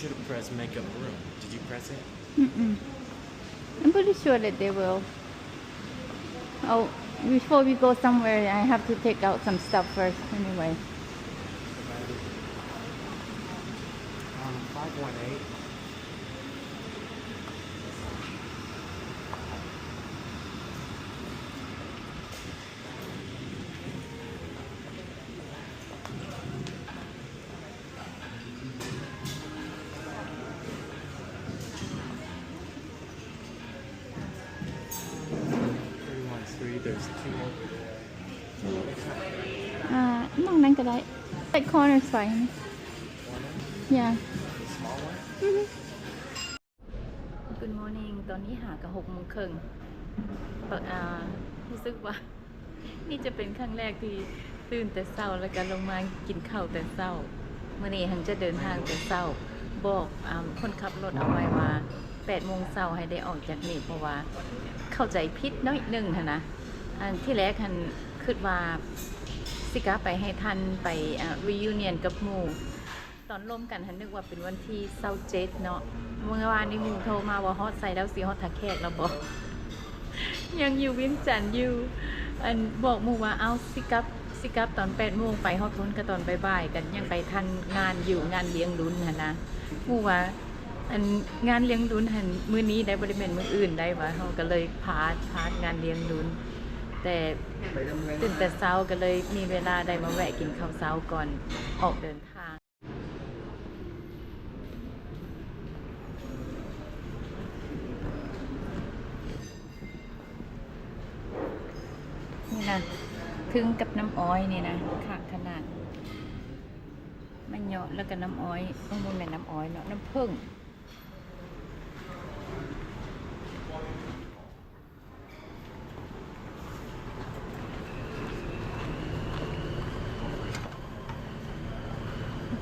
Should have pressed makeup room. Did you press it? Mm-mm. I'm pretty sure that they will. Oh, before we go somewhere, I have to take out some stuff first anyway. Um, five one eight. Three one three, there's two over there. Uh, ໝ່ອງນັ້ນກໍໄດ້. That corner is fine. Corner? Yeah. The small one? Mm-hmm. Good morning. ຕອນນີ້ຫາກະຫົກໂມງເຄິ່ງ. ປະ ອາ ຮູ້ສຶກວ່າ ນີ້ຈະເປັນຄັ້ງແລກທີ່ຕື່ນແຕ່ເຊົ້າ ແລ້ວກະລົງມາກິນເຂົ້າແຕ່ເຊົ້າ. ມື້ນີ້ຫັ້ນຈະເດີນທາງແຕ່ເຊົ້າ. ບອກ ອາ ຄົນຂັບລົດເອົາໄວ້ວ່າ ແປດໂມງເຊົ້າໃຫ້ໄດ້ອອກຈາກນີ້ ເພາະວ່າເຂົ້າໃຈຜິດໜ້ອຍໜຶ່ງຫັ້ນນະ. ອັນທີແລກຫັ້ນຄິດວ່າຊິກັບໄປໃຫ້ທັນໄປ ອາ reunion ກັບໝູ່. ຕອນລົມກັນຫັ້ນນຶກວ່າເປັນວັນທີຊາວເຈັດເນາະ. ມື້ວານນີ້ໝູ່ໂທມາວ່າຮອດໃສແລ້ວ ຊິຮອດທ່າແຂກແລ້ວບໍ່? ຍັງຢູ່ວຽງຈັນຢູ່. ອັນ ບອກໝູ່ວ່າ ເອົ້າ ຊິກັບ ຊິກັບຕອນແປດໂມງ ໄປຮອດພຸ້ນກໍຕອນບ່າຍໆ ກໍຍັງໄປທັນງານຢູ່ ງານລ້ຽງລຸ້ນຫັ້ນນະ. ໝູ່ວ່າ ອັນ ງານລ້ຽງລຸ້ນຫັ້ນມື້ນີ້ໄດ້ ບໍ່ໄດ້ແມ່ນມື້ອື່ນໄດ້ຫວາ. ເຮົາກໍເລີຍພາດ ພາດງານລ້ຽງລຸ້ນ ແຕ່ຕື່ນແຕ່ເຊົ້າ ກໍເລີຍມີເວລາໄດ້ມາແວະກິນເຂົ້າເຊົ້າກ່ອນອອກເດີນທາງ. ນີ້ນະ ທຶງກັບນ້ຳອ້ອຍນີ້ນະ ຄັກຂະໜາດ. ມາເຍາະແລ້ວກໍນ້ຳອ້ອຍ ໂອ້ ບໍ່ແມ່ນນ້ຳອ້ອຍເນາະ ນ້ຳເຜິ້ງ.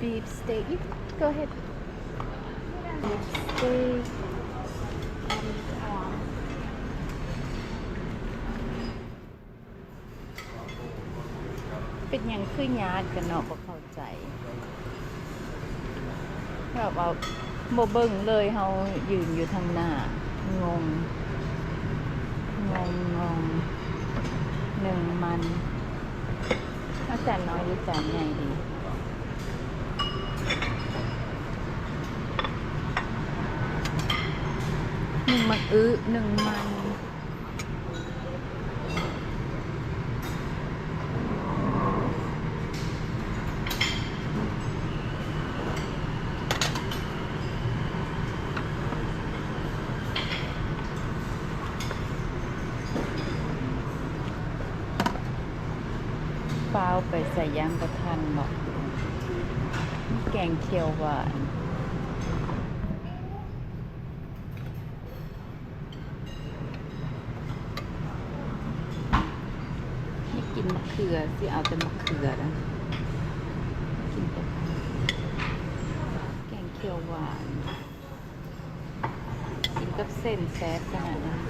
Beef steak. You go ahead. Beef steak. ເປັນຫຍັງຄືຍາດກັນເນາະ ບໍ່ເຂົ້າໃຈ. ແບບວ່າບໍ່ເບິ່ງເລີຍ ເຮົາຢືນຢູ່ທາງໜ້າ ງົງ ງົງ ງົງ. ໜຶ່ງມັນ ເອົາຈານນ້ອຍຫຼືຈານໃຫຍ່ດີ? ໜຶ່ງໝາກອຶ ໜຶ່ງມັນ. ຟ້າວໄປໃສ່ຢ້ານບໍ່ທັນເນາະ. ແກງຂຽວຫວານ. ນີ້ກິນມະເຂືອ ຊິເອົາແຕ່ມະເຂືອນະ ກິນແຕ່ແກງຂຽວຫວານ ກິນກັບເສັ້ນແຊບຂະໜາດນັ້ນ.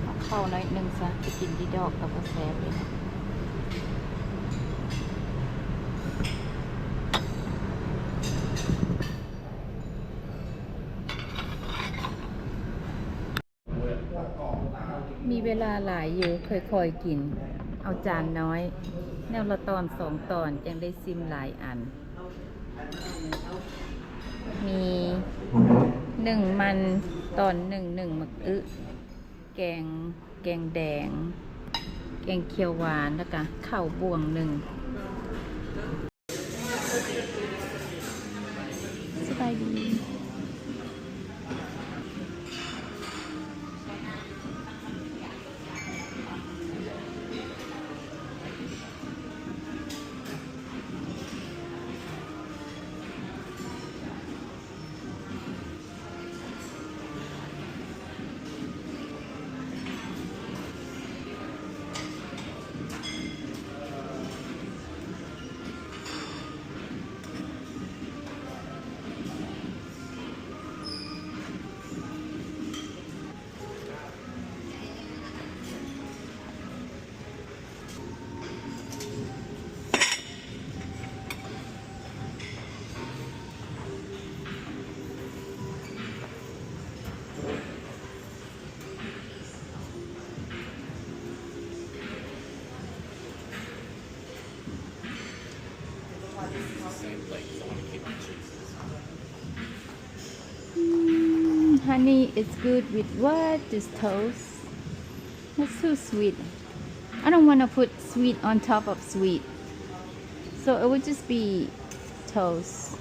ເອົາເຂົ້າໜ້ອຍໜຶ່ງຊະ ໄປກິນທີ່ດອກກໍບໍ່ແຊບເດ. ມີເວລາຫຼາຍຢູ່ ຄ່ອຍໆກິນ ເອົາຈານນ້ອຍ ແນວລະຕອນສອງຕອນ ຈັ່ງໄດ້ຊິມຫຼາຍອັນ. ມີໜຶ່ງມັນຕອນໜຶ່ງ ໜຶ່ງໝາກອຶ ແກງ ແກງແດງ ແກງຂຽວຫວານ ແລ້ວກະເຂົ້າບ່ວງໜຶ່ງ. ສະບາຍດີ. Honey is good with what? Just toast? That's too sweet. I don't wanna put sweet on top of sweet. So it would just be toast.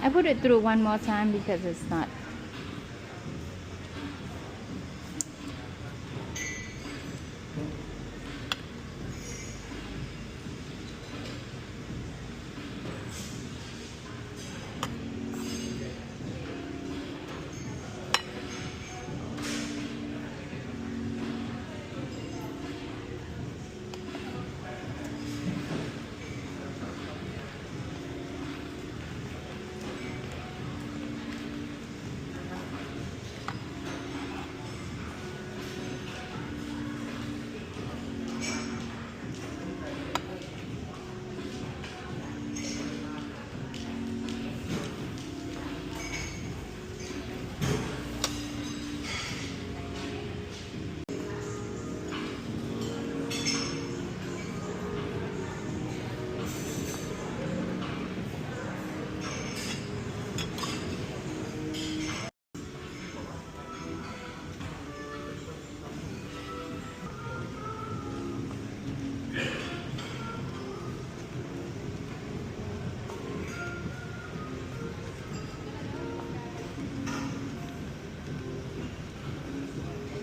I put it through one more time because it's not.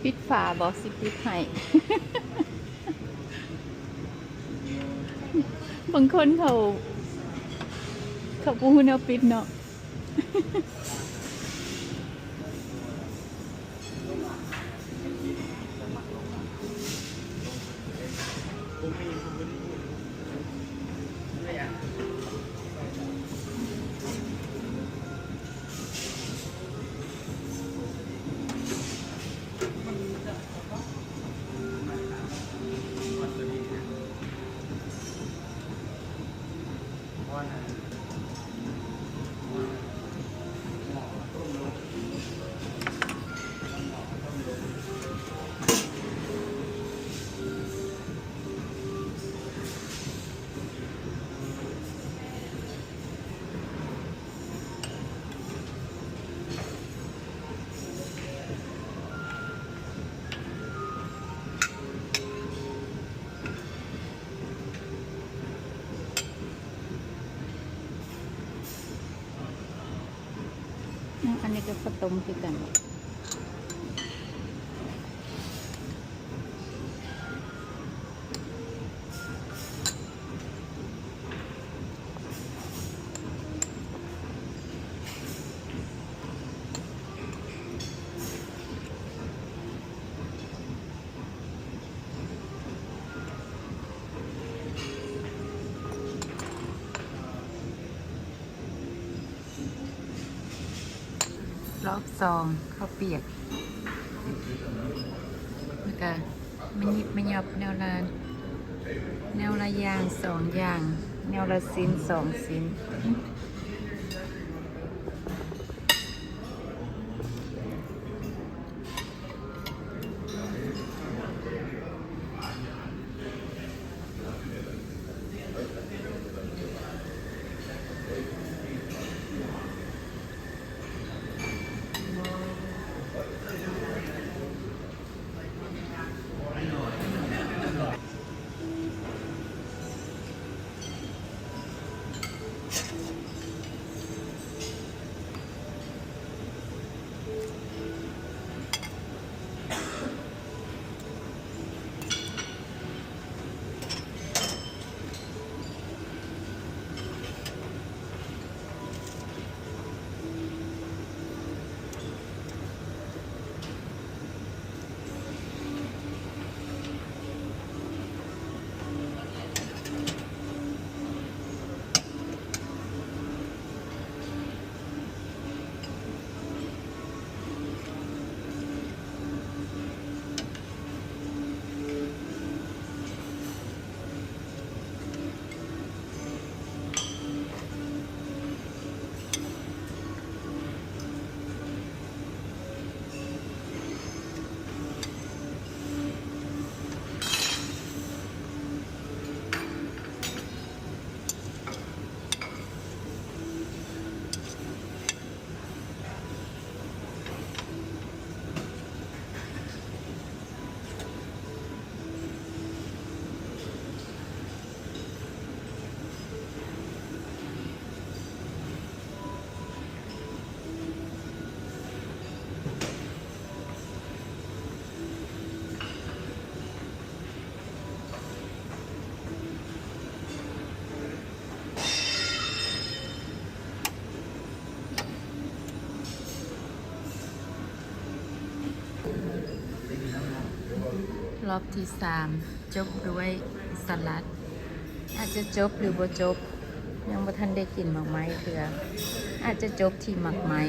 ປິດຝາບໍ່? ຊິປິດໃຫ້. ບາງຄົນເຂົາ ເຂົາບໍ່ຮູ້ແນວປິດເນາະ. ອັນນີ້ກໍເຂົ້າຕົ້ມຄືກັນ. ລອບສອງ ເຂົ້າປຽກ ແລ້ວກະມາຫຍິບມາຫຍັບແນວລະ ແນວລະຢ່າງສອງຢ່າງ ແນວລະຊິ້ນສອງຊິ້ນ. ເ ລອບທີສາມ ຈົບດ້ວຍສະຫຼັດ. ອາດຈະຈົບ ຫຼື ບໍ່ຈົບ, ຍັງບໍ່ທັນໄດ້ກິນໝາກໄມ້ເທື່ອ, ອາດຈະຈົບທີ່ໝາກໄມ້.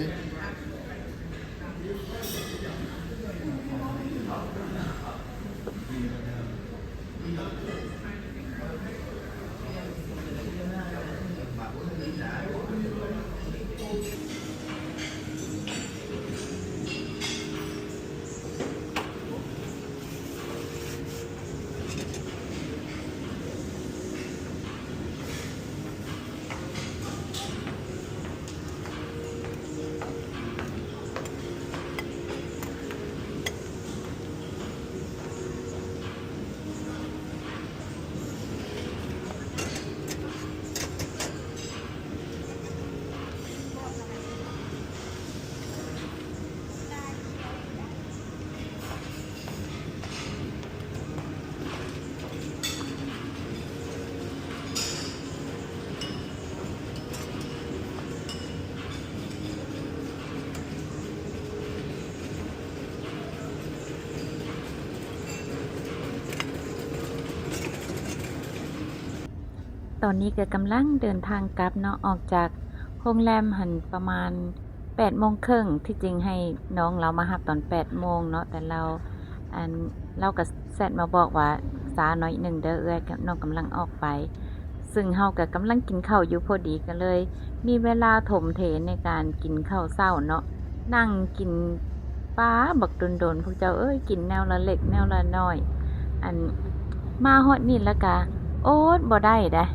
ຕອນນີ້ກໍກຳລັງເດີນທາງກັບເນາະ, ອອກຈາກໂຮງແຮມຫັ້ນປະມານແປດໂມງເຄິ່ງ. ທີ່ຈິງໃຫ້ນ້ອງລາວມາຮັບຕອນແປດໂມງເນາະ, ແຕ່ລາວ ອັນ ລາວກໍແຊັດມາບອກວ່າ ຊ້າໜ້ອຍໜຶ່ງເດີເອື້ອຍ, ນ້ອງກຳລັງອອກໄປ. ຊຶ່ງເຮົາກໍກຳລັງກິນເຂົ້າຢູ່ພໍດີ, ກໍເລີຍມີເວລາຖົມເທໃນການກິນເຂົ້າເຊົ້າເນາະ. ນັ່ງກິນປາບັກດົນໆ ພວກເຈົ້າເອີຍ, ກິນແນວລະເລັກແນວລະນ້ອຍ. ອັນ ມາຮອດນີ້ແລ້ວກະອົດບໍ່ໄດ້ໃດ໋,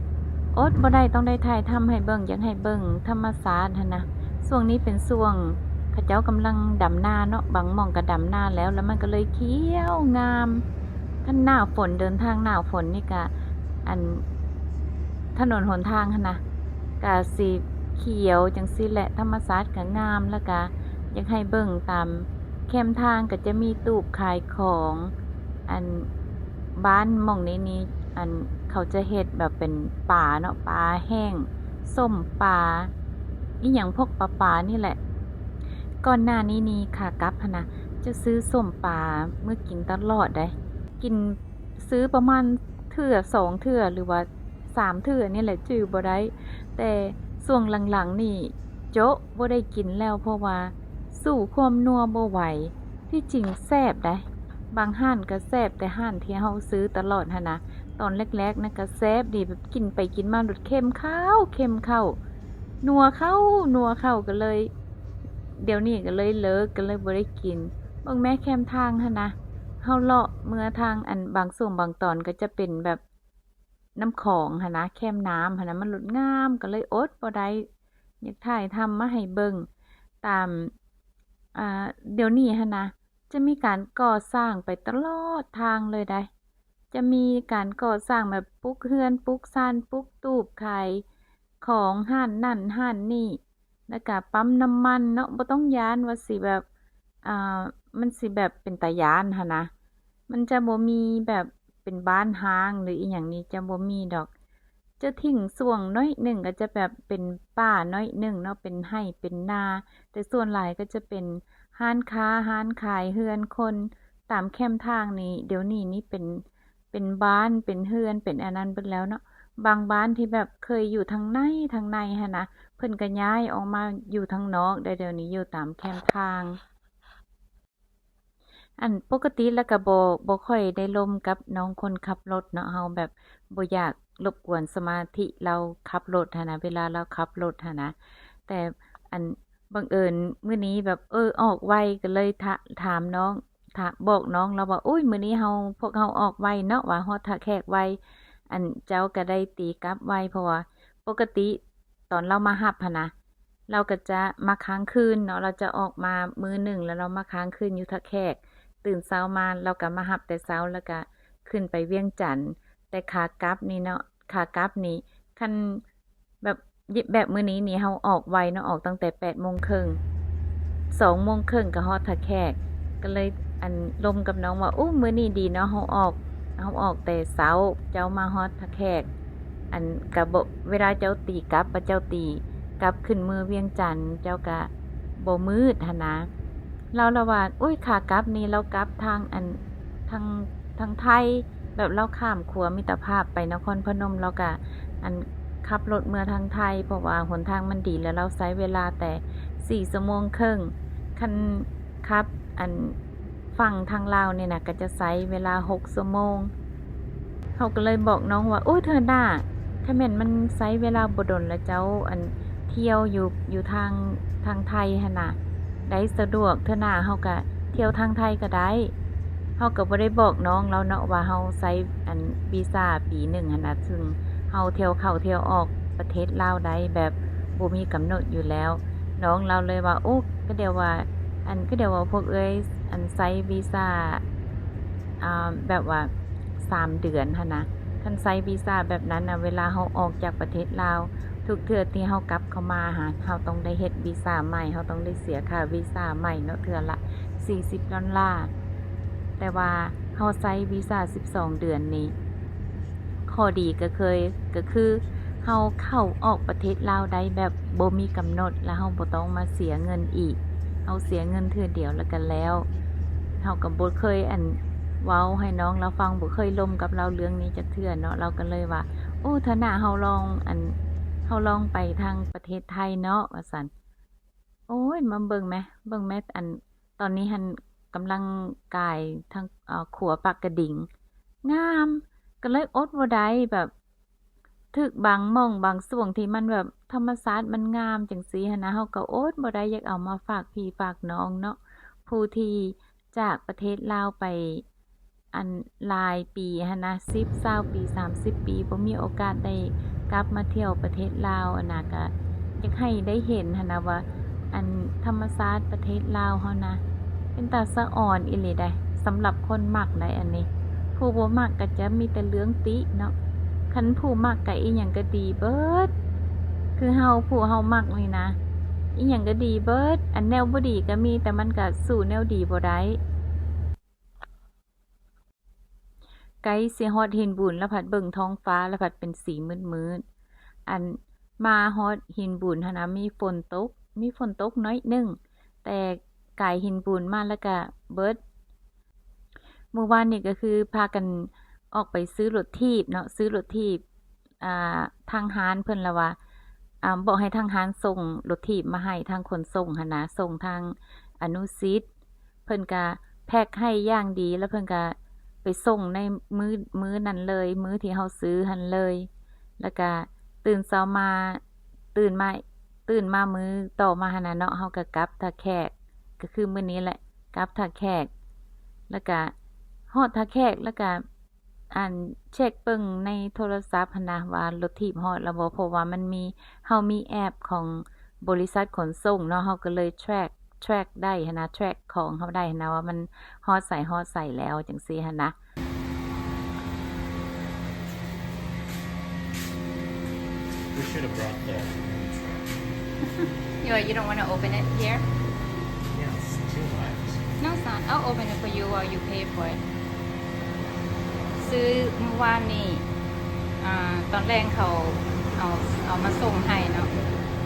ອົດບໍ່ໄດ້ ຕ້ອງໄດ້ຖ່າຍທຳໃຫ້ເບິ່ງ, ຢາກໃຫ້ເບິ່ງທຳມະຊາດຫັ້ນນະ. ຊ່ວງນີ້ເປັນຊ່ວງເຂົາເຈົ້າກຳລັງດຳນາເນາະ, ບາງໝ່ອງກະດຳນາແລ້ວ, ແລ້ວມັນກໍເລີຍຂຽວງາມ. ຄັນໜ້າຝົນ, ເດີນທາງໜ້າຝົນນີ້ກະ ອັນ ຖະໜົນຫົນທາງຫັ້ນນະ ກະຊິຂຽວຈັ່ງຊີ້ແຫຼະ, ທຳມະຊາດກະງາມ, ແລ້ວກະຢາກໃຫ້ເບິ່ງຕາມແຄມທາງກໍຈະມີຕູບຂາຍຂອງ. ອັນ ບ້ານໝ່ອງນີ້ນີ້ ອັນ ເຂົາຈະເຮັດແບບເປັນປາເນາະ, ປາແຫ້ງ, ສົ້ມປາ ອີ່ຫຍັງພວກປາໆນີ້ແຫຼະ. ກ່ອນໜ້ານີ້ນີ້ ຂາກັບຫັ້ນນະ ຈະຊື້ສົ້ມປາເມືອກິນຕະຫຼອດໃດ໋, ກິນ ຊື້ປະມານເທື່ອສອງເທື່ອ ຫຼືວ່າສາມເທື່ອນີ້ແຫຼະ, ຈື່ບໍ່ໄດ້. ແຕ່ຊ່ວງຫຼັງໆນີ້ ໂຈະ ບໍ່ໄດ້ກິນແລ້ວ, ເພາະວ່າສູ້ຄວາມນົວບໍ່ໄຫວ. ທີ່ຈິງແຊບໃດ໋, ບາງຮ້ານກໍແຊບ, ແຕ່ຮ້ານທີ່ເຮົາຊື້ຕະຫຼອດຫັ້ນນະ ຕອນແລກໆນະກໍແຊບດີ, ແບບກິນໄປກິນມາໂລດ ເຄັມເຂົ້າ ເຄັມເຂົ້າ ນົວເຂົ້າ ນົວເຂົ້າ, ກໍເລີຍ ດຽວນີ້ກໍເລີຍເລີກ, ກໍເລີຍບໍ່ໄດ້ກິນ. ເບິ່ງແມ້ແຄມທາງຫັ້ນນະ, ເຮົາເລາະເມືອທາງ ອັນ ບາງຊ່ວງບາງຕອນກໍຈະເປັນແບບ ນ້ຳຂອງຫັ້ນນະ, ແຄມນ້ຳຫັ້ນນະ, ມັນໂລດງາມ, ກໍເລີຍອົດບໍ່ໄດ້ ຢາກຖ່າຍທຳມາໃຫ້ເບິ່ງ. ຕາມ ອ່າ ດຽວນີ້ຫັ້ນນະ ຈະມີການກໍ່ສ້າງໄປຕະຫຼອດທາງເລີຍໃດ໋, ຈະມີການກໍ່ສ້າງແບບປຸກເຮືອນ ປຸກຊານ ປຸກຕູບ ຂາຍຂອງຮ້ານນັ້ນຮ້ານນີ້ ແລ້ວກະປ້ຳນ້ຳມັນເນາະ, ບໍ່ຕ້ອງຢ້ານວ່າຊິແບບ ອ່າ ມັນຊິແບບເປັນຕາຢ້ານຫັ້ນນະ. ມັນຈະບໍ່ມີແບບເປັນບ້ານຮ້າງ ຫຼື ອີ່ຫຍັງນີ້ ຈະບໍ່ມີດອກ. ຈະຖິ້ມຊ່ວງໜ້ອຍໜຶ່ງ ກໍຈະແບບເປັນປ່າໜ້ອຍໜຶ່ງເນາະ, ເປັນໄຮ່ເປັນນາ, ແຕ່ສ່ວນຫຼາຍກໍຈະເປັນຮ້ານຄ້າ ຮ້ານຂາຍ ເຮືອນຄົນ. ຕາມແຄມທາງນີ້ ດຽວນີ້ນີ້ເປັນ ເປັນບ້ານ ເປັນເຮືອນ ເປັນອັນນັ້ນເບິດແລ້ວເນາະ. ບາງບ້ານທີ່ແບບເຄີຍຢູ່ທາງໃນ ທາງໃນຫັ້ນນະ ເພິ່ນກໍຍ້າຍອອກມາຢູ່ທາງນອກໄດ໋, ດຽວນີ້ຢູ່ຕາມແຄມທາງ. ອັນ ປົກກະຕິແລ້ວກໍບໍ່ ບໍ່ຄ່ອຍໄດ້ລົມກັບນ້ອງຄົນຂັບລົດເນາະ, ເຮົາແບບບໍ່ຢາກລົບກວນສະມາທິລາວຂັບລົດຫັ້ນນະ ເວລາລາວຂັບລົດຫັ້ນນະ. ແຕ່ ອັນ ບັງເອີນມື້ນີ້ແບບ ເອີ ອອກໄວ ກໍເລີຍຖາ ຖາມນ້ອງ ຖາມ ບອກນ້ອງລາວວ່າ ໂອ້ຍ ມື້ນີ້ເຮົາ ພວກເຮົາອອກໄວເນາະ ວ່າຮອດທ່າແຂກໄວ, ອັນ ເຈົ້າກໍໄດ້ຕີກັບໄວ ເພາະວ່າປົກກະຕິຕອນລາວມາຮັບຫັ້ນນະ ລາວກໍຈະມາຄ້າງຄືນເນາະ, ລາວຈະອອກມາມື້ໜຶ່ງ ແລ້ວລາວມາຄ້າງຄືນຢູ່ທ່າແຂກ, ຕື່ນເຊົ້າມາລາວກໍມາຮັບແຕ່ເຊົ້າ ແລ້ວກໍຂຶ້ນໄປວຽງຈັນ. ແຕ່ຂາກັບນີ້ເນາະ ຂາກັບນີ້ ຄັນ ແບບ ແບບມື້ນີ້ນີ້ເຮົາອອກໄວເນາະ, ອອກຕັ້ງແຕ່ແປດໂມງເຄິ່ງ ສອງໂມງເຄິ່ງກໍຮອດທ່າແຂກ. ກໍເລີຍ ອັນ ລົມກັບນ້ອງວ່າ ໂອ້ ມື້ນີ້ດີເນາະ ເຮົາອອກ ເຮົາອອກແຕ່ເຊົ້າ ເຈົ້າມາຮອດທ່າແຂກ. ອັນ ກໍບໍ່ ເວລາເຈົ້າຕີກັບ ວ່າເຈົ້າຕີກັບຂຶ້ນເມືອວຽງຈັນ ເຈົ້າກໍບໍ່ມືດຫັ້ນນະ. ລາວລະວ່າ ໂອ້ຍ ຂາກັບນີ້ລາວກັບທາງ ອັນ ທາງ ທາງໄທ ແບບລາວຂ້າມຂົວມິດຕະພາບໄປນະຄອນພະນົມ ລາວກະ ອັນ ຂັບລົດເມືອທາງໄທ ເພາະວ່າຫົນທາງມັນດີ ແລ້ວລາວໃຊ້ເວລາແຕ່ສີ່ຊົ່ວໂມງເຄິ່ງ ຄັນຂັບ ອັນ ຝັ່ງທາງລາວນີ້ນະ ກໍຈະໃຊ້ເວລາຫົກຊົ່ວໂມງ. ເຮົາກໍເລີຍບອກນ້ອງວ່າ ໂອ້ ເທື່ອໜ້າ ຖ້າແມ່ນມັນໃຊ້ເວລາບໍ່ດົນ ແລ້ວເຈົ້າ ອັນ ທ່ຽວຢູ່ ຢູ່ທາງ ທາງໄທຫັ້ນນະ ໄດ້ສະດວກ ເທື່ອໜ້າເຮົາກະທ່ຽວທາງໄທກໍໄດ້. ເຮົາກໍບໍ່ໄດ້ບອກນ້ອງລາວເນາະວ່າເຮົາໃຊ້ ອັນ ວີຊາປີໜຶ່ງຫັ້ນນະ ຊຶ່ງເຮົາທ່ຽວເຂົ້າທ່ຽວອອກປະເທດລາວໄດ້ແບບບໍ່ມີກຳນົດຢູ່ແລ້ວ. ນ້ອງລາວເລີຍວ່າ ໂອ້ ກໍດຽວວ່າ ອັນ ກໍດຽວວ່າພວກເອື້ອຍ ອັນ ໃຊ້ວີຊາ ອ່າ ແບບວ່າສາມເດືອນຫັ້ນນະ ຄັນໃຊ້ວີຊາແບບນັ້ນນະ ເວລາເຮົາອອກຈາກປະເທດລາວ ທຸກເທື່ອທີ່ເຮົາກັບເຂົ້າມາຫາ ເຮົາຕ້ອງໄດ້ເຮັດວີຊາໃໝ່ ເຮົາຕ້ອງໄດ້ເສຍຄ່າວີຊາໃໝ່ເນາະ ເທື່ອລະສີ່ສິບດອນລາ. ແຕ່ວ່າເຮົາໃຊ້ວີຊາສິບສອງເດືອນນີ້ ຂໍ້ດີກໍເຄີຍ ກໍຄືເຮົາເຂົ້າອອກປະເທດລາວໄດ້ແບບບໍ່ມີກຳນົດ ແລະ ເຮົາບໍ່ຕ້ອງມາເສຍເງິນອີກ ເຮົາເສຍເງິນເທື່ອດຽວແລ້ວກໍແລ້ວ. ເຮົາກໍບໍ່ເຄີຍ ອັນ ເວົ້າໃຫ້ນ້ອງລາວຟັງ ບໍ່ເຄີຍລົມກັບລາວເລື່ອງນີ້ຈັກເທື່ອເນາະ ລາວກໍເລີຍວ່າ ໂອ້ ເທື່ອໜ້າເຮົາລອງ ອັນ ເຮົາລອງໄປທາງປະເທດໄທເນາະ ວ່າຊັ້ນ. ໂອ້ຍ ມາເບິ່ງແມ ເບິ່ງແມ ອັນ ຕອນນີ້ຫັ້ນກຳລັງກາຍທາງ ເອີ ຂົວປາກກະດິງ ງາມ ກໍເລີຍອົດບໍ່ໄດ້ ແບບ ຖືກບາງໝ່ອງບາງຊ່ວງທີ່ມັນແບບທຳມະຊາດມັນງາມຈັ່ງຊີ້ຫັ້ນນະ ເຮົາກໍອົດບໍ່ໄດ້ຢາກເອົາມາຝາກພີ່ຝາກນ້ອງເນາະ ຜູ້ທີ່ຈາກປະເທດລາວໄປ ອັນ ຫຼາຍປີຫັ້ນນະ ສິບ ຊາວປີ ສາມສິບປີ ບໍ່ມີໂອກາດໄດ້ກັບມາທ່ຽວປະເທດລາວຫັ້ນນະ ກະຢາກໃຫ້ໄດ້ເຫັນຫັ້ນນະວ່າ ອັນ ທຳມະຊາດປະເທດລາວເຮົານະ ເປັນຕາສະອອນອີ່ຫຼີໃດ໋ ສຳລັບຄົນມັກໃດ໋ ອັນນີ້ ຜູ້ບໍ່ມັກກໍຈະມີແຕ່ເລື່ອງຕິເນາະ ຄັນຜູ້ມັກກໍອີ່ຫຍັງກໍດີເບິດ ຄືເຮົາ ຜູ້ເຮົາມັກນີ້ນະ ອີ່ຫຍັງກໍດີເບິດ ອັນແນວບໍ່ດີກໍມີ ແຕ່ມັນກໍສູ້ແນວດີບໍ່ໄດ້. ໃກ້ຊິຮອດຫີນບູນ ລະພັດເບິ່ງທ້ອງຟ້າ ລະພັດເປັນສີມືດໆ ອັນ ມາຮອດຫີນບູນຫັ້ນນະ ມີຝົນຕົກ ມີຝົນຕົກໜ້ອຍໜຶ່ງ ແຕ່ກາຍຫີນບູນມາລະກະເບິດ. ມື້ວານນີ້ກໍຄືພາກັນອອກໄປຊື້ລົດຖີບເນາະ ຊື້ລົດຖີບ ອ່າ ທາງຮ້ານເພິ່ນລະວ່າ ອ່າ ບອກໃຫ້ທາງຮ້ານສົ່ງລົດຖີບມາໃຫ້ ທາງຂົນສົ່ງຫັ້ນນະ ສົ່ງທາງອະນຸສິດ ເພິ່ນກະແພັກໃຫ້ຢ່າງດີ ແລ້ວເພິ່ນກະໄປສົ່ງໃນມື້ ມື້ນັ້ນເລີຍ ມື້ທີ່ເຮົາຊື້ຫັ້ນເລີຍ ແລ້ວກະຕື່ນເຊົ້າມາ ຕື່ນມາ ຕື່ນມາມື້ຕໍ່ມາຫັ້ນນະເນາະ ເຮົາກະກັບທ່າແຂກ ກໍຄືມື້ນີ້ແຫຼະ ກັບທ່າແຂກ ແລ້ວກະຮອດທ່າແຂກ ແລ້ວກະ ອັນ ເຊັກເບິ່ງໃນໂທລະສັບຫັ້ນນະວ່າລົດຖີບຮອດແລ້ວບໍ່ ເພາະວ່າມັນມີ ເຮົາມີແອັບຂອງບໍລິສັດຂົນສົ່ງເນາະ ເຮົາກໍເລີຍແທຣັກ ແທຣັກໄດ້ຫັ້ນນະ ແທຣັກຂອງເຮົາໄດ້ຫັ້ນນະວ່າມັນຮອດໃສ ຮອດໃສແລ້ວ ຈັ່ງຊີ້ຫັ້ນນະ. We should have brought the. You, you don't wanna open it here? Yes, too much. No, son, I'll open it for you while you pay for it. ຊື້ມື້ວານນີ້ ອ່າ ຕອນແລງເຂົາເອົາ ເອົາມາສົ່ງໃຫ້ເນາະ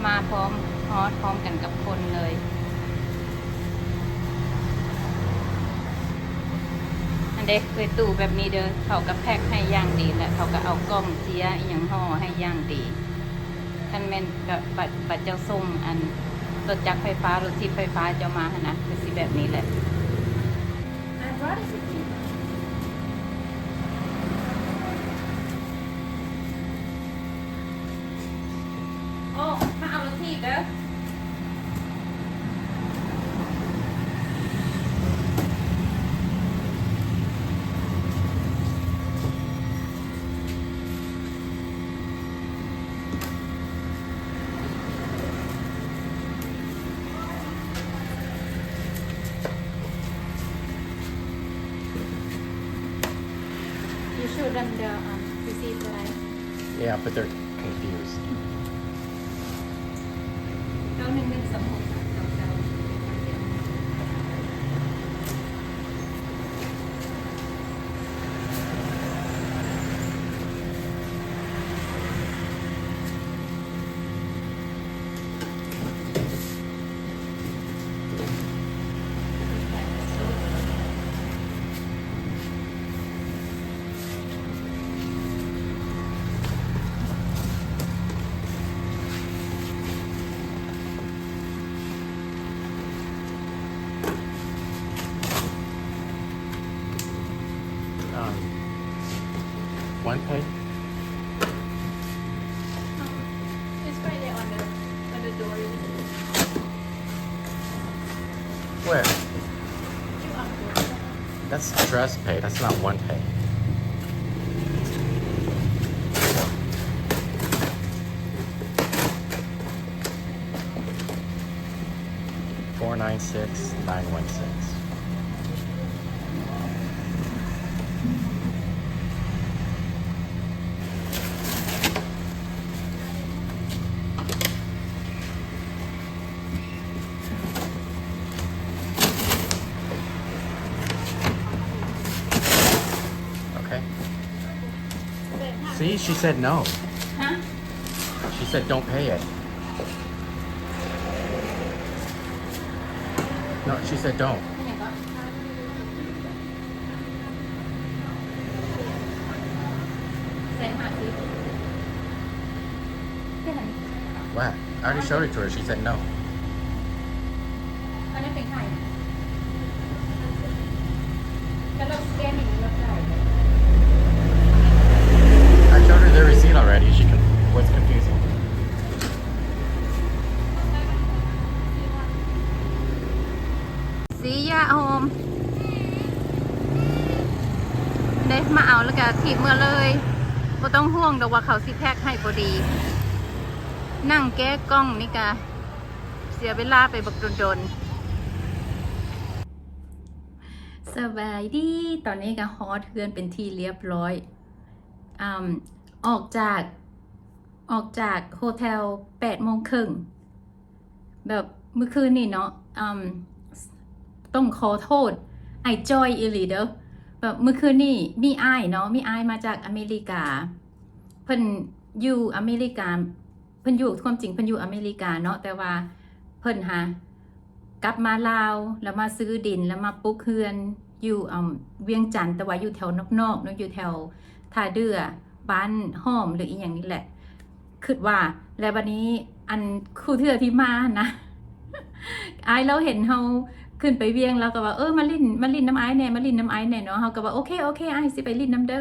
ມາພ້ອມ ຮອດພ້ອມກັນກັບຄົນເລີຍ. ອັນເດ ເອີຍ ຕູ້ແບບນີ້ເດີ ເຂົາກໍແພັກໃຫ້ຢ່າງດີ ແລະ ເຂົາກໍເອົາກ່ອງເຈ້ຍອີ່ຫຍັງຫໍ່ໃຫ້ຢ່າງດີ. ຄັນແມ່ນກໍບັດ ບັດເຈົ້າສົ່ງ ອັນ ລົດຈັກໄຟຟ້າ ລົດຖີບໄຟຟ້າເຈົ້າມາຫັ້ນນະ ຄືຊິແບບນີ້ແຫຼະ. I brought it with me. Oh, ມາເອົາລົດຖີບເດີ. You show them the, um, receipt that I. Yeah, but they're confused. ເກົ້າໜຶ່ງໜຶ່ງສອງຫົກສາມເກົ້າເກົ້າ. Where? That's dress pay. That's not one pay. Four nine six nine one six. Okay. See, she said no. Huh? She said, "Don't pay it." No, she said, "Don't." ແສນຫ້າສິບ What? I already showed it to her. She said no. ອັນນັ້ນເປັນໃຜ? ແລ້ວເຮົາສະແກນນີ້ແລ້ວຈ່າຍ. I showed her the receipt already. She con-, what's confusing? ສີຢາໂຮມ ເດ້ ມາເອົາແລ້ວກະຖີບເມືອເລີຍ. ບໍ່ຕ້ອງຫ່ວງດອກວ່າເຂົາຊິແພັກໃຫ້ບໍ່ດີ. ນັ່ງແກະກ່ອງນີ້ກະເສຍເວລາໄປບັກດົນໆ. ສະບາຍດີ, ຕອນນີ້ກະຮອດເຮືອນເປັນທີ່ລຽບຮ້ອຍ. ອາ ອອກຈາກ ອອກຈາກໂຮເທວແປດໂມງເຄິ່ງ ແບບມື້ຄືນນີ້ເນາະ ອາ ຕ້ອງຂໍໂທດອ້າຍຈ້ອຍອີ່ຫຼີເດີ. ແບບມື້ຄືນນີ້ມີອ້າຍເນາະ ມີອ້າຍມາຈາກອາເມລິກາ. ເພິ່ນຢູ່ອາເມລິກາ ເພິ່ນຢູ່ ຄວາມຈິງເພິ່ນຢູ່ອາເມລິກາເນາະ ແຕ່ວ່າເພິ່ນຫາ ກັບມາລາວ ແລ້ວມາຊື້ດິນ ແລ້ວມາປຸກເຮືອນຢູ່ ອາ ວຽງຈັນ ແຕ່ວ່າຢູ່ແຖວນອກໆເນາະ ຢູ່ແຖວທ່າເດື່ອ ບ້ານຫອມ ຫຼື ອີ່ຫຍັງນີ້ແຫຼະ ຄິດວ່າ. ແລ້ວບັດນີ້ ອັນ ຄູ່ເທື່ອທີ່ມາຫັ້ນນະ ອ້າຍລາວເຫັນເຮົາຂຶ້ນໄປວຽງ ລາວກໍວ່າ ເອີ ມາຫຼິ້ນ ມາຫຼິ້ນນຳອ້າຍແດ່ ມາຫຼິ້ນນຳອ້າຍແດ່ເນາະ. ເຮົາກໍວ່າ ໂອເຄ ໂອເຄ ອ້າຍຊິໄປຫຼິ້ນນຳເດີ.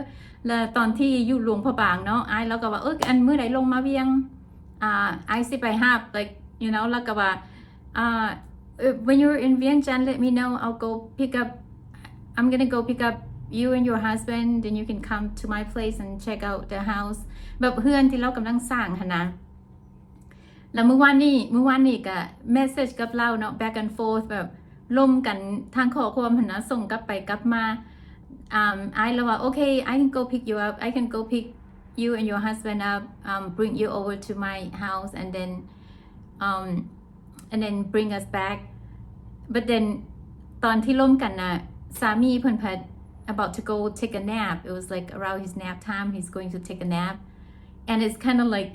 ແລ້ວຕອນທີ່ຢູ່ຫຼວງພະບາງເນາະ ອ້າຍລາວກໍວ່າ ເອີ ອັນ ມື້ໃດລົງມາວຽງ ອ່າ ອ້າຍຊິໄປຮັບ like you know ລາວກໍວ່າ Uh, uh, when you're in Vientiane, let me know. I'll go pick up, I'm gonna go pick up you and your husband, then you can come to my place and check out the house. ແບບເຮືອນທີ່ລາວກຳລັງສ້າງຫັ້ນນະ. ແລ້ວມື້ວານນີ້ ມື້ວານນີ້ກະ message ກັບລາວເນາະ back and forth ແບບລົມກັນທາງຂໍ້ຄວາມຫັ້ນນະ ສົ່ງກັບໄປກັບມາ. ອາ ອ້າຍລາວວ່າ Okay, I can go pick you up. I can go pick you and your husband up, um, bring you over to my house, and then, um, and then bring us back. But then ຕອນທີ່ລົມກັນນະ ສາມີເພິ່ນພັດ about to go take a nap. It was, like, around his nap time, he's going to take a nap. And it's kinda like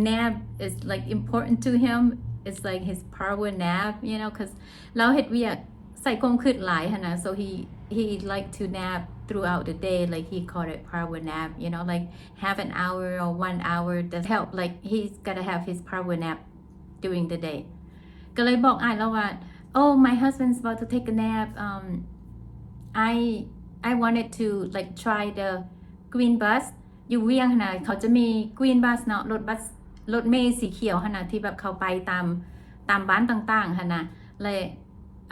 nap is, like, important to him. It's like his power nap, you know, 'cause ລາວເຮັດວຽກໃສ່ຄວາມຄິດຫຼາຍຫັ້ນນະ. So he, he like to nap throughout the day. Like, he call it power nap, you know, like, half an hour or one hour. That help. Like, he's gotta have his power nap during the day. ກໍເລີຍບອກອ້າຍລາວວ່າ Oh, my husband's about to take a nap. Um, I, I wanted to, like, try the green bus. ຢູ່ວຽງຫັ້ນນະ ເຂົາຈະມີ green bus ເນາະ ລົດບັສ ລົດເມສີຂຽວຫັ້ນນະ ທີ່ແບບເຂົາໄປຕາມ ຕາມບ້ານຕ່າງໆຫັ້ນນະ. ແລະ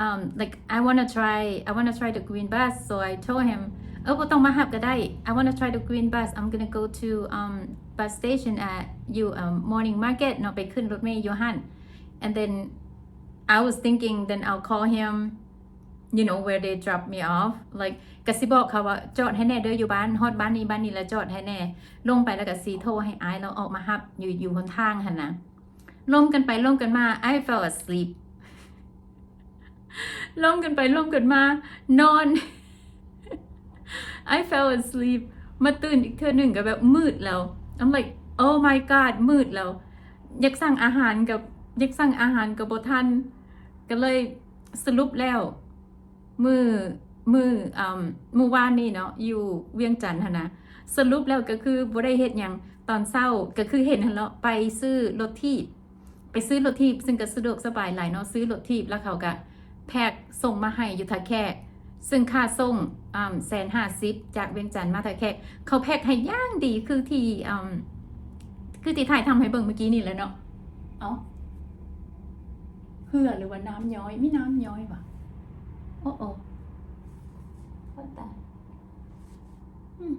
um, like, I wanna try, I wanna try the green bus. So I told him, ເອີ ບໍ່ຕ້ອງມາຮັບກໍໄດ້. I wanna try the green bus. I'm gonna go to, um, bus station at you, um, morning market ເນາະ ໄປຂຶ້ນລົດເມຢູ່ຫັ້ນ. And then I was thinking, then I'll call him, you know, where they drop me off. Like, ກະຊິບອກເຂົາວ່າ ຈອດໃຫ້ແດ່ເດີຢູ່ບ້ານ ຮອດບ້ານນີ້ ບ້ານນີ້ ແລ້ວຈອດໃຫ້ແດ່. ລົງໄປແລ້ວກະຊິໂທໃຫ້ອ້າຍລາວອອກມາຮັບຢູ່ ຢູ່ຫົນທາງຫັ້ນນະ. ລົມກັນໄປລົມກັນມາ I fell asleep. ລົມກັນໄປລົມກັນມາ ນອນ. I fell asleep. ມາຕື່ນອີກເທື່ອໜຶ່ງກໍແບບມືດແລ້ວ. I'm like, "Oh my god, ມືດແລ້ວ." ຢາກສັ່ງອາຫານກໍ ຢາກສັ່ງອາຫານກໍບໍ່ທັນ. ກໍເລີຍສະຫຼຸບແລ້ວ ມື້ ມື້ ອາ ມື້ວານນີ້ເນາະ ຢູ່ວຽງຈັນຫັ້ນນະ ສະຫຼຸບແລ້ວກໍຄືບໍ່ໄດ້ເຮັດຫຍັງ. ຕອນເຊົ້າກໍຄືເຫັນຫັ້ນເນາະ ໄປຊື້ລົດຖີບ ໄປຊື້ລົດຖີບ ຊຶ່ງກໍສະດວກສະບາຍຫຼາຍເນາະ ຊື້ລົດຖີບ ແລ້ວເຂົາກໍແພັກສົ່ງມາໃຫ້ຢູ່ທ່າແຂກ ຊຶ່ງຄ່າສົ່ງ ອາ ແສນຫ້າສິບ ຈາກວຽງຈັນມາທ່າແຂກ. ເຂົາແພັກໃຫ້ຢ່າງດີ ຄືທີ່ ອາ ຄືທີ່ຖ່າຍທຳໃຫ້ເບິ່ງເມື່ອກີ້ນີ້ແຫຼະເນາະ. ເອົ້າ ເຫື່ອ ຫຼືວ່ານ້ຳຍ້ອຍ? ມີນ້ຳຍ້ອຍຫວາ? โอ้โอ้ what the อืม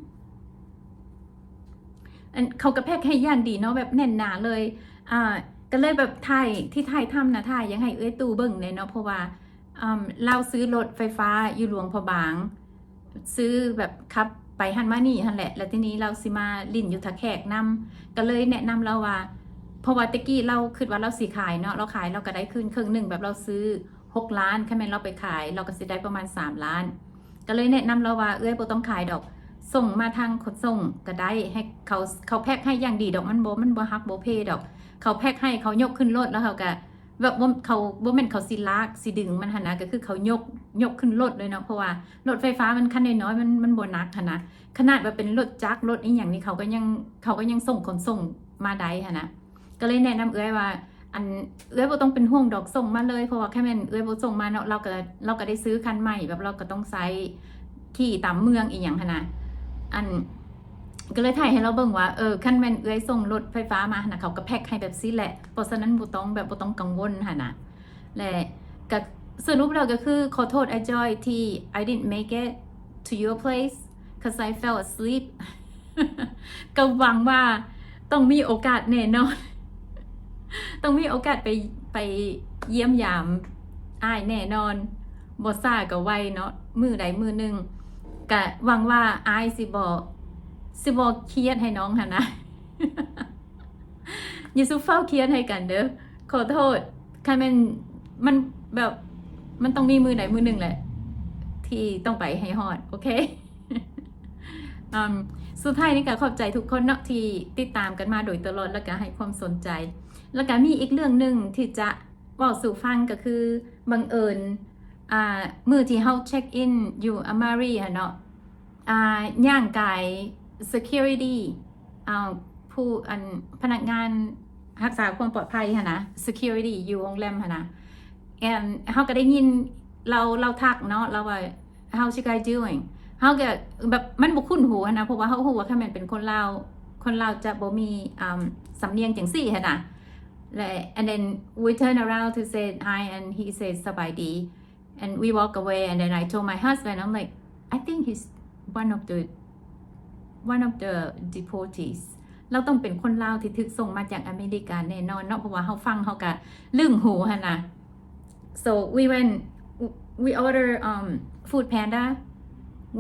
อัน เขาก็แพ็กให้อย่างดีเนาะ แบบแน่นหนาเลย อ่า ก็เลยแบบถ่าย ที่ถ่ายทำนะ ถ่ายอยากให้เอื้อยตู่เบิ่งแหน่เนาะ เพราะว่า อ่า ลาวซื้อรถไฟฟ้าอยู่หลวงพระบาง ซื้อแบบขับไปหั้นมานี่หั้นแหละ แล้วทีนี้ลาวสิมาหลิ้นอยู่ท่าแขกนำ ก็เลยแนะนำลาวว่า เพราะว่าแต่กี้ลาวคิดว่าลาวสิขายเนาะ ลาวขายลาวก็ได้คืนครึ่งหนึ่ง แบบลาวซื้อหกล้าน คันแม่นลาวไปขายลาวก็สิได้ประมาณสามล้าน ก็เลยแนะนำลาวว่า เอื้อยบ่ต้องขายดอก ส่งมาทางขนส่งก็ได้ ให้เขา เขาแพ็กให้อย่างดีดอก มันบ่ มันบ่หักบ่เพดอก เขาแพ็กให้ เขายกขึ้นรถ แล้วเขาก็ แบบว่าเขา บ่แม่นเขาสิลากสิดึงมันหั้นนะ ก็คือเขายก ยกขึ้นรถเลยเนาะ เพราะว่ารถไฟฟ้ามันคันน้อยๆ มัน มันบ่หนักหั้นนะ ขนาดว่าเป็นรถจักรรถอีหยังนี่ เขาก็ยัง เขาก็ยังส่งขนส่งมาได้หั้นนะ ก็เลยแนะนำเอื้อยว่า อัน เอื้อยบ่ต้องเป็นห่วงดอก ส่งมาเลย เพราะว่าคันแม่นเอื้อยบ่ส่งมาเนาะ ลาวก็ ลาวก็ได้ซื้อคันใหม่ แบบลาวก็ต้องใช้ขี่ตามเมืองอีหยังหั้นนะ อัน ก็เลยถ่ายให้ลาวเบิ่งว่า เออ คันแม่นเอื้อยส่งรถไฟฟ้ามาหั้นนะ เขาก็แพ็กให้แบบซี้แหละ เพราะฉะนั้นบ่ต้องแบบ บ่ต้องกังวลหั้นนะ และก็สรุปแล้วก็คือขอโทษอ้ายจอยที่ I didn't make it to your place 'cause I fell asleep ก็หวังว่าต้องมีโอกาสแน่นอน ต้องมีโอกาสไป ไปเยี่ยมยามอ้ายแน่นอน บ่ช้าก็ไวเนาะ มื้อใดมื้อหนึ่ง ก็หวังว่าอ้ายสิบ่ สิบ่เครียดให้น้องหั้นนะ อย่าสุเฝ้าเครียดให้กันเด้อ ขอโทษ คันแม่น มันแบบ มันต้องมีมื้อใดมื้อหนึ่งแหละ ที่ต้องไปให้ฮอด โอเค อืม สุดท้ายนี้ก็ขอบใจทุกคนเนาะ ที่ติดตามกันมาโดยตลอด แล้วก็ให้ความสนใจ แล้วก็มีอีกเรื่องหนึ่งที่จะเว้าสู่ฟัง ก็คือบังเอิญ อ่า มื้อที่เฮาเช็กอินอยู่อามารีหั้นเนาะ อ่า ย่างกาย security อ่า ผู้ อัน พนักงานรักษาความปลอดภัยหั้นนะ security อยู่โรงแรมหั้นนะ and เฮาก็ได้ยินลาว ลาวทักเนาะ ลาวว่า how's you guys doing เฮาก็แบบ มันบ่คุ้นหูหั้นนะ เพราะว่าเฮาฮู้ว่าคันแม่นเป็นคนลาว คนลาวจะบ่มี อ่า สำเนียงจั่งซี้หั้นนะ และ and then we turn around to say hi and he says สบายดี and we walk away and then I told my husband, I'm like, I think he's one of the one of the deportees ลาวต้องเป็นคนลาวที่ถูกส่งมาจากอเมริกาแน่นอนเนาะ เพราะว่าเฮาฟังเฮาก็ลึงหูหั้นนะ so we went we order um food panda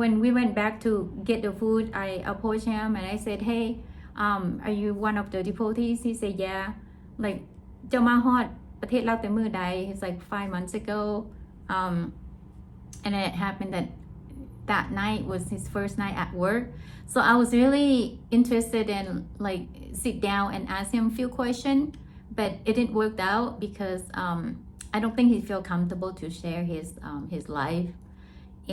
when we went back to get the food I approached him and I said hey um are you one of the deportees he said yeah like ເຈົ້າມາຮອດປະເທດລາວແຕ່ມື້ໃດ he's like five months ago um and it happened that that night was his first night at work so I was really interested in like sit down and ask him a few questions but it didn't work out because um I don't think he feel comfortable to share his um his life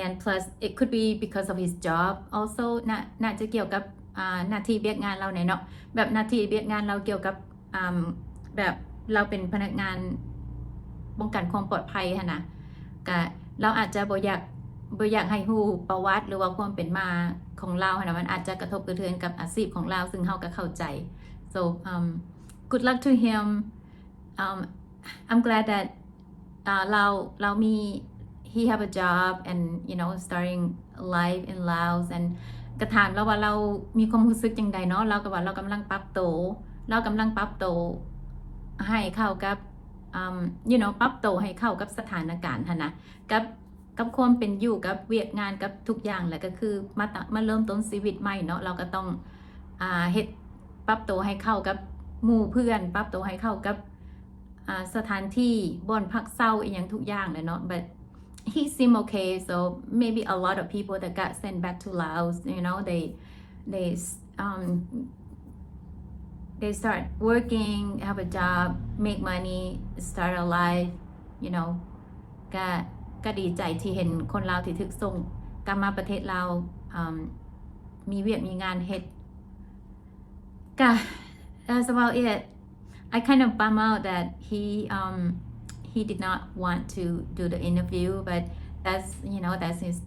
and plus it could be because of his job also ໜ້າ ໜ້າຈະກ່ຽວກັບ ອ່າ ໜ້າທີ່ວຽກງານລາວແດ່ເນາະ ແບບໜ້າທີ່ວຽກງານລາວກ່ຽວກັບ ອ່າ ແບບລາວເປັນພະນັກງານປ້ອງກັນຄວາມປອດໄພຫັ້ນນະ ກະລາວອາດຈະບໍ່ຢາກ ບໍ່ຢາກໃຫ້ຮູ້ປະຫວັດ ຫຼືວ່າຄວາມເປັນມາຂອງລາວຫັ້ນນະ ມັນອາດຈະກະທົບກະເທືອນກັບອາຊີບຂອງລາວ ຊຶ່ງເຮົາກະເຂົ້າໃຈ so um good luck to him um I'm glad that ອ່າ ລາວ ລາວມີ he have a job and you know starting life in Laos and ກະຖາມລາວວ່າລາວມີຄວາມຮູ້ສຶກຈັ່ງໃດເນາະ ລາວກໍວ່າລາວກຳລັງປັບໂຕ ລາວກຳລັງປັບໂຕໃຫ້ເຂົ້າກັບ you know ປັບໂຕໃຫ້ເຂົ້າກັບສະຖານະການຫັ້ນນະ ກັບ ກັບຄວາມເປັນຢູ່ ກັບວຽກງານ ກັບທຸກຢ່າງ ແລ້ວກໍຄືມາ ມາເລີ່ມຕົ້ນຊີວິດໃໝ່ເນາະ ລາວກໍຕ້ອງ ອ່າ ເຮັດ ປັບໂຕໃຫ້ເຂົ້າກັບໝູ່ເພື່ອນ ປັບໂຕໃຫ້ເຂົ້າກັບ ອ່າ ສະຖານທີ່ ບ່ອນພັກເຊົາ ອີ່ຫຍັງທຸກຢ່າງແຫຼະເນາະ but he seem okay so maybe a lot of people that got sent back to Laos you know they they um they start working have a job make money start a life you know ກະ ກະດີໃຈທີ່ເຫັນຄົນລາວທີ່ຖືກສົ່ງກັບມາປະເທດລາວ um ມີວຽກມີງານເຮັດ ກະ that's about it I kind of bum out that he um he did not want to do the interview but that's you know that's his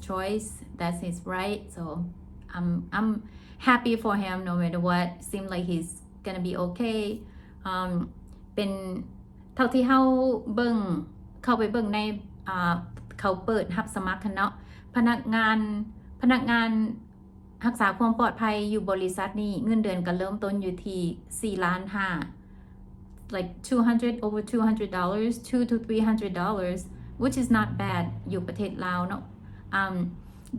choice that's his right so I'm I'm happy for him no matter what seem like he's gonna be okay um ເປັນ ເທົ່າທີ່ເຮົາເບິ່ງ ເຂົ້າໄປເບິ່ງໃນ ອ່າ ເຂົາເປີດຮັບສະໝັກຫັ້ນເນາະ ພະນັກງານ ພະນັກງານຮັກສາຄວາມປອດໄພຢູ່ບໍລິສັດນີ້ ເງິນເດືອນກໍເລີ່ມຕົ້ນຢູ່ທີ່ສີ່ລ້ານຫ້າ like two hundred, over two hundred dollars, two to three hundred dollars, which is not bad ຢູ່ປະເທດລາວເນາະ. Um,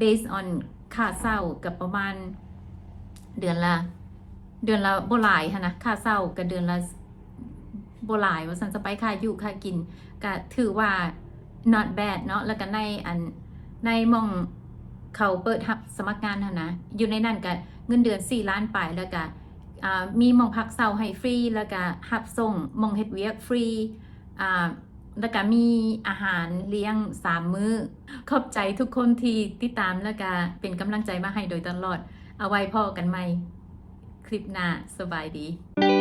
based on ຄ່າເຊົ່າກໍປະມານເດືອນລະ ເດືອນລະບໍ່ຫຼາຍຫັ້ນນະ ຄ່າເຊົ່າກໍເດືອນລະບໍ່ຫຼາຍວ່າຊັ້ນຊະໄປ ຄ່າຢູ່ຄ່າກິນກໍຖືວ່າ not bad ເນາະ. ແລ້ວກໍໃນອັນ ໃນໝ່ອງເຂົາເປີດຮັບສະໝັກງານຫັ້ນນະ ຢູ່ໃນນັ້ນກໍເງິນເດືອນສີ່ລ້ານປາຍ ແລ້ວກໍ ອ່າ ມີໝ່ອງພັກເຊົາໃຫ້ຟຣີ ແລ້ວກໍຮັບສົ່ງໝ່ອງເຮັດວຽກຟຣີ ອ່າ ແລ້ວກະມີອາຫານລ້ຽງສາມມື້. ຂອບໃຈທຸກຄົນທີ່ຕິດຕາມ ແລ້ວກະເປັນກຳລັງໃຈມາໃຫ້ໂດຍຕະຫຼອດ. ເອົາໄວ້ພໍ້ກັນໃໝ່ຄລິບໜ້າ. ສະບາຍດີ.